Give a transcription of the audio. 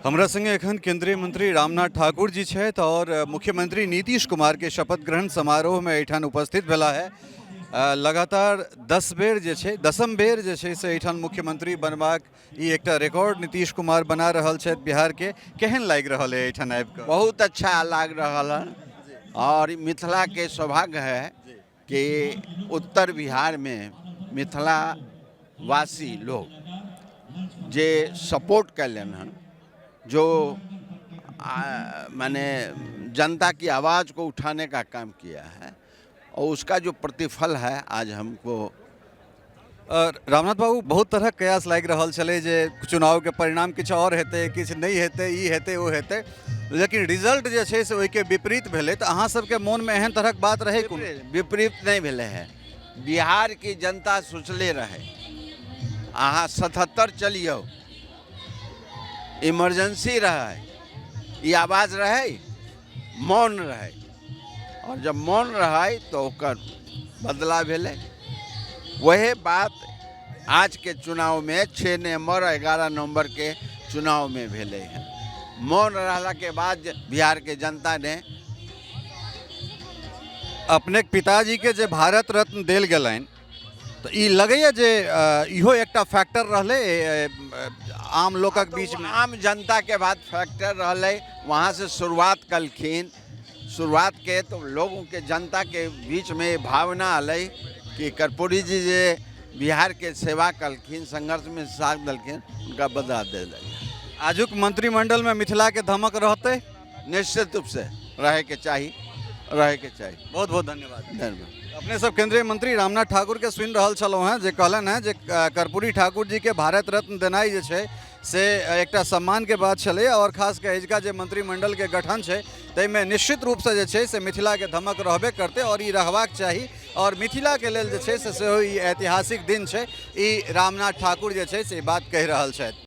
हमरा संगे एखन केंद्रीय मंत्री रामनाथ ठाकुर जी छथि और मुख्यमंत्री नीतीश कुमार के शपथ ग्रहण समारोह में एहिठाम उपस्थित भेला है। लगातार 10 बेर जे छै, 10म बेर जे छै से एहिठाम मुख्यमंत्री बनबाक ई एकटा रिकॉर्ड नीतीश कुमार बना रहल छथि बिहार के। केहन लागि रहल है एहिठाम आबि कऽ? बहुत अच्छा लागि रहल है और मिथिला के सौभाग्य है कि उत्तर बिहार में मिथिला वासी लोग जे सपोर्ट कैलन हन, जो माने जनता की आवाज़ को उठाने का काम किया है और उसका जो प्रतिफल है आज हमको। रामनाथ बाबू, बहुत तरह कयास लागि रहल छलै जे चुनाव के परिणाम किछु आओर हेतै, किछु नहि हेतै, ई हेतै ओ हेतै, लेकिन रिजल्ट जे छै से ओहिके विपरीत भेलै। तऽ अहाँ सबके मोनमे एहन तरहक बात रहै कोनो? विपरीत नहि भेलै है। बिहार की जनता सोचले रहे, अहाँ 77 चलियौ, इमरजेंसी रहै, ई आवाज रहै, मौन रहै, और जब मौन रहै तो ओकर बदला भेलै। वही बात आज के चुनाव में 6 नवंबर 11 नवंबर के चुनाव में भेलै है। मौन रहला के बाद बिहार के जनता ने अपने पिताजी के जे भारत रत्न देल गेलनि, तऽ ई लगैया जे इहो एकटा फैक्टर रहलै आम लोकक बीच में? आम जनता के बाद फैक्टर रहलै। वहाँ से शुरुआत कलखिन, शुरुआत के तो लोगों के जनता के बीच में भावना अलै कि कर्पूरी जी जे बिहार के सेवा कलखिन, संघर्ष में साथ दलखिन, उनका बदला दे दिया। आजुक मंत्रिमंडल में मिथिला के धमक रहतै? निश्चित रूप से रहे के चाही, रहे के चाही। बहुत बहुत धन्यवाद। धन्यवाद। अपने सब केंद्रीय मंत्री रामनाथ ठाकुर के सुनि रहल छलहुँ हेँ जे कहलनि हेँ जे कर्पूरी ठाकुर जी के भारत रत्न देनाइ जे छै से एकटा सम्मान के बात छलै, और खास कऽ एजुका जे मंत्रिमंडल के गठन छै ताहिमे निश्चित रूपसँ जे छै से मिथिला के धमक रहबे करतै और ई रहबाक चाही, और मिथिला के लेल जे छै से सेहो ई ऐतिहासिक दिन छै, ई रामनाथ ठाकुर जे छै से ई बात कहि रहल छथि।